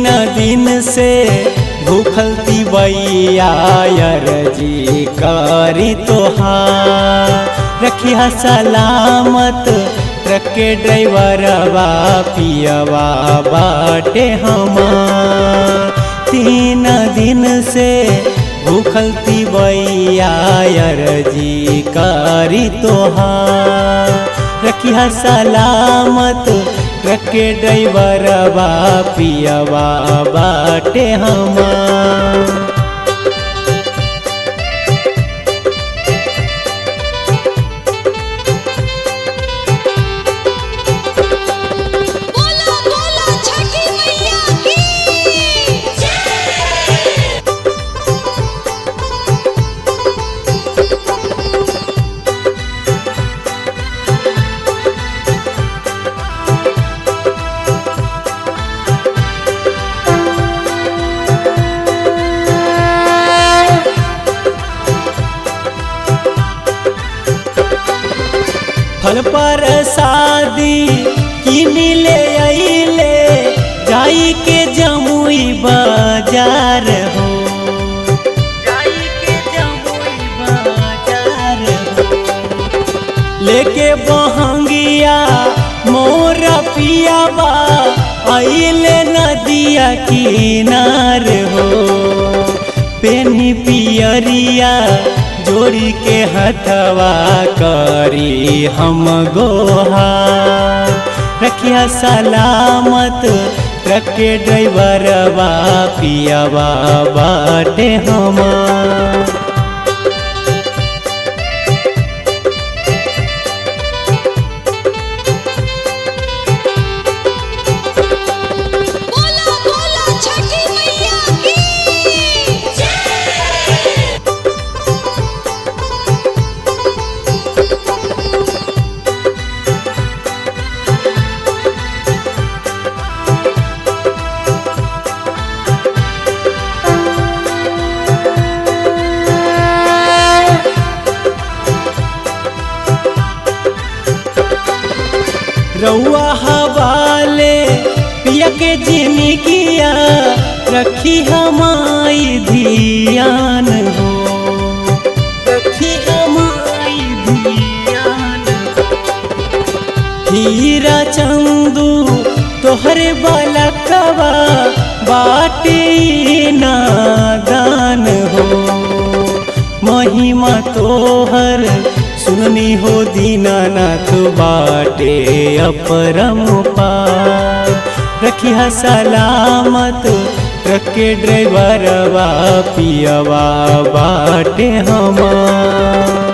तीन दिन से भूखल तिवैया अरजी करी तोहार। रखिया सलामत ट्रक के ड्राइवरवा पियवा बाटे हमार। तीन दिन से भूखल तिवैया अरजी करी तोहार। रखिया सलामत ट्रक के ड्राइवरवा पियवा बाटे हमार। बोला बोला छठी मैया की जय। फल पर शादी की मिले अइले जाई के जमुई बाजार हो, जाई के जमुई बाजार हो। लेके बहंगिया मोर पियाबा अइले नदिया किनार हो। पेन्ही पियरिया जोड़ी के हथवा करी हम गोहा। रखिया सलामत ट्रक के ड्राइवरवा पियवा बाटे हमार। बोला बोला छठी मैया की जय। रउआ हवाले पिया के जिनगिया रखी हमाई धियान हो, रखी हमाई धियान हो। हीरा चंदू तोहरे बालकवा बाटे नादान हो। महिमा तोहर सुननी हो दीनानाथ बाटे अपरम पार। रखिया सलामत ट्रक के ड्राइवरवा पियवा बाटे हमार।